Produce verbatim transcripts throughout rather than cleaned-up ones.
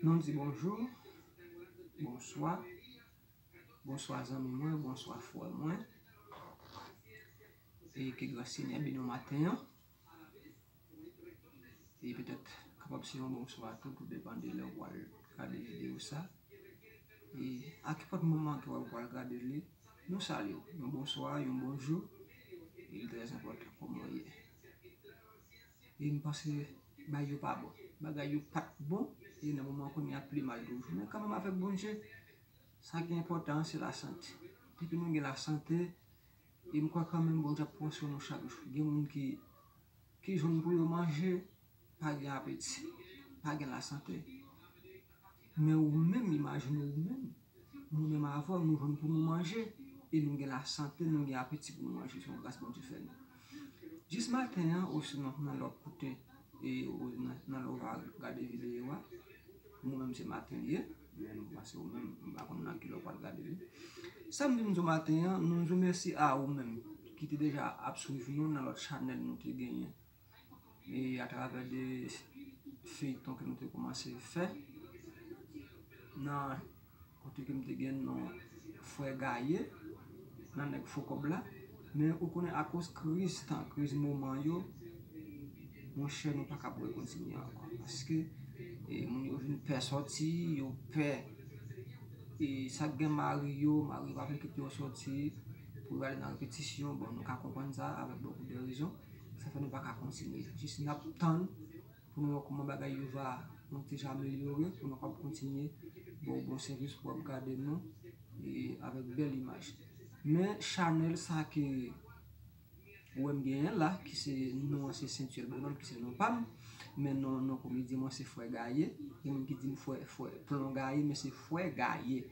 Nou di bonjou, bonswa, bonswa zanmi mwen, bonswa frè mwen. E ke gras Senyè beni w maten an. E petèt kapab se yon bonswa tou, tou depann de lè w pral gade videyo sa. E a kenpòt moman ke w pral gade li, nou salye w. Yon bonswa, yon bonjou. E li trè enpòtan kòman w ye. E m panse bagay yo pa bon. Bagay yo pa t bon. E nan moman kounye a ap pi mal toujou. Men kanmenm avèk Bondye, sa ki enpòtan an se lasante. Depi nou gen lasante, e m kwè kanmenm Bondye ap pran swen nou chak jou. Gen moun ki, ki jwenn pou yo manje, pa gen apeti, pa gen lasante. Men ou menm, imajine ou menm, mwen menm avè w, nou jwenn pou nou manje, e nou gen lasante, nou gen apeti pou nou manje, se yon gras Bondye fè nou. Jis maten an, osinon nan lòt kote, e ou nan, nan lè w va gade videyo a, mwen menm se maten li ye, men m panse ou menm, m pa konn nan ki lè w pral gade li. Sa m vin di w maten an, nou di w mèsi a ou menm ki te deja ap swiv nou nan lòt chanèl nou te genyen. E atravè de feyton ke nou te kòmanse fè, nan kote ke m te gen non Frè Gaye, nan nèg fo kòb la. Men ou konnen akoz kriz tan, kriz moman yo, monchè, nou pa ka pou kontinye ankò. Paske e, moun yo vin pè sòti, yo pè. E sa k gen mari yo, mari yo pa vle kite yo sòti pou yo ale nan repetisyon. Bon, nou ka konprann sa avèk bokou de rezon. Sa fè nou pa ka kontinye. Jis n ap tann pou nou wè kòman bagay yo va yon ti jan amelyore, pou nou kapab kontinye ba w bon sèvis, pou w ap gade nou e avèk bèl imaj. Men chanèl sa ke ou wè m genyen la, ki se non an se Saintuel Bonhomme, ki se non pa m, men non, non komedyen mwen se Frè Gaye. Gen moun ki di m Frè, Frè Plon Gaye, men se Frè Gaye.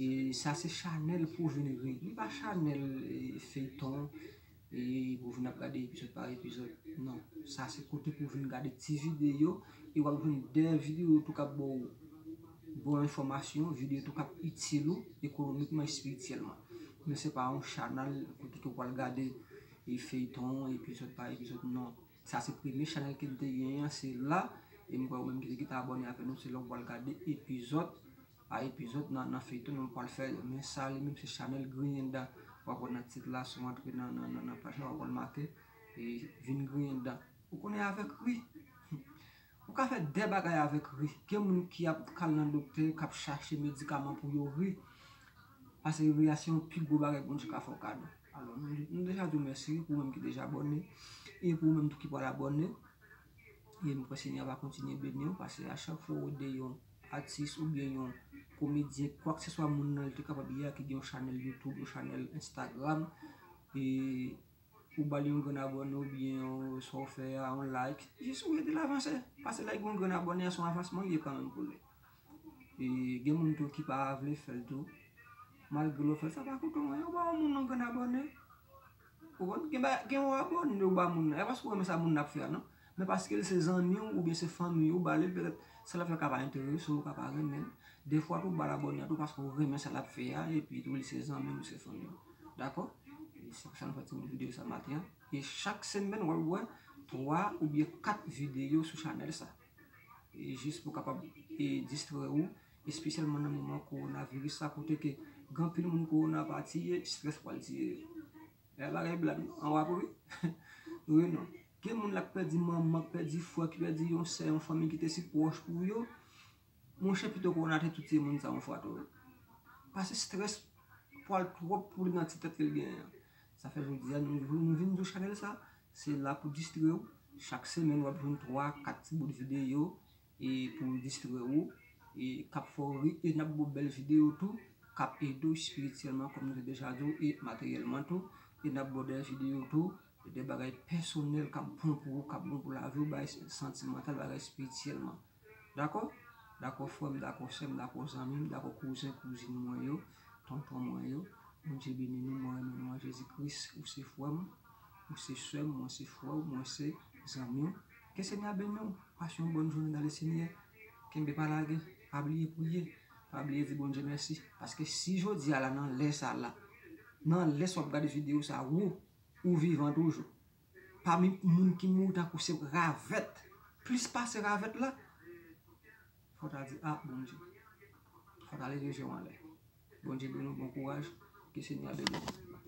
E sa se chanèl pou vin ri. Li pa chanèl e, feyton, e pou vin ap gade epizòd pa epizòd. Non, sa se kote pou vin gade ti videyo, e w ap jwenn de videyo tou k ap ba w bon enfòmasyon, videyo tou k ap itil ou ekonomikman, espirityèlman. Men se pa yon chanèl kote ke w pral gade e feyton, epizòd pa epizòd, non. Sa se premye chanèl ke m te genyen, se la. E m kwè ou menm ki te gentan abòne avè nou, se la w pral gade epizòd pa epizòd nan, nan feyton nou pral fè yo. Men sa li menm se chanèl Griyen Dan. W ap wè nan tit la, si w antre nan, nan, nan, nan paj la, w ap wè l make e vin griyen dan. Ou konnen avèk ri. Ou ka fè de bagay avèk ri. Gen moun ki ap k al nan doktè, k ap chache medikaman pou yo ri. Paske ri a se yon pi gwo bagay Bondye ka fè w kado. Alò, nou, nou deja di w mèsi pou ou menm ki deja abòne. E pou ou menm tou ki pral abòne. E m kwè Senyè a va kontinye beni w, paske a chak fwa w ede yon atis oubyen yon komedyen, kwakseswa moun nan li te kapab ye a ki gen yon chanèl YouTube, yon chanèl Instagram, e ou ba l yon grenn abòne oubyen yon, sa w fè a, yon like, jis ou ede l avanse. Paske lè gen yon grenn abòne a, se yon avansman li ye kanmenm pou li. E gen moun tou ki pa vle fè l tou. Malgre l fè l, sa pa koute w anyen. Ou ba yon moun yon grenn abòne. Ou konn, gen ba, gen yon abòne ou ba moun nan. E pa paske w renmen sa moun nan ap fè a, non. Men paske l se zanmi w oubyen se fanmi w, ou ba li l, petèt sa l ap fè ka pa enterese w, ka pa renmen l. Defwa tou, ou ba l abòne a tou paske w renmen sa l ap fè a, epi tou li se zanmi w, se fanmi w. Dakò? E se pou sa nou fè ti bout videyo sa maten an. E chak semèn, w ap wè twa oubyen kat videyo sou chanèl sa. E jis pou kapab e distrè ou, espesyalman nan moman kowonaviris sa, kote ke gen anpil moun kowona pa tiye, estrès pral tiye yo. E bagay blag non, an w ap ri. Ri non. Gen moun la k pèdi manman, k pèdi frè, ki pèdi yon sè, yon fanmi ki te si pwòch pou yo. Monchè, pito kowona te tou tiye moun sa yon fwa tou. Paske estrès pral twòp pou li nan ti tèt ke l genyen an. Sa fè jodi a, nou, nou vin sou chanèl sa, se la pou distrè w. Chak semèn, w ap jwenn twa, kat ti bout videyo e pou distrè w, e k ap fè w ri, e n ap ba w bèl videyo tou, k ap ede w espirityèlman, kòm nou te deja di w, e materyèlman tou, e n ap ba w de videyo tou, de bagay pèsonèl k ap bon pou ou, k ap bon pou lavi w, bagay santimantal, bagay espirityèlman. Dakò? Dakò, frè m, dakò, sè m, dakò, zanmi m, dakò, kouzen, kouzin mwen yo, tonton mwen yo. Bondye beni nou, mwen renmen nou an Jezi Kris, ou se frè m, ou se sè m, mwen se frè w, mwen se zanmi w. Ke Senyè a beni w. Pase yon bòn jounen nan Lesenyè. Kenbe pa lage. Pa bliye priye. Pa bliye di Bondye mèsi. Paske si jodi a la, nan lè sa la, nan lè sa w ap gade videyo sa, ou, ou vivan toujou. Pami moun ki mouri tankou se ravèt, plis pase ravèt la, Fò w ta di, a, Bondye. Fò w ta leve je w anlè. Bondye beni w, bon kouraj. Ke Senyè a beni w.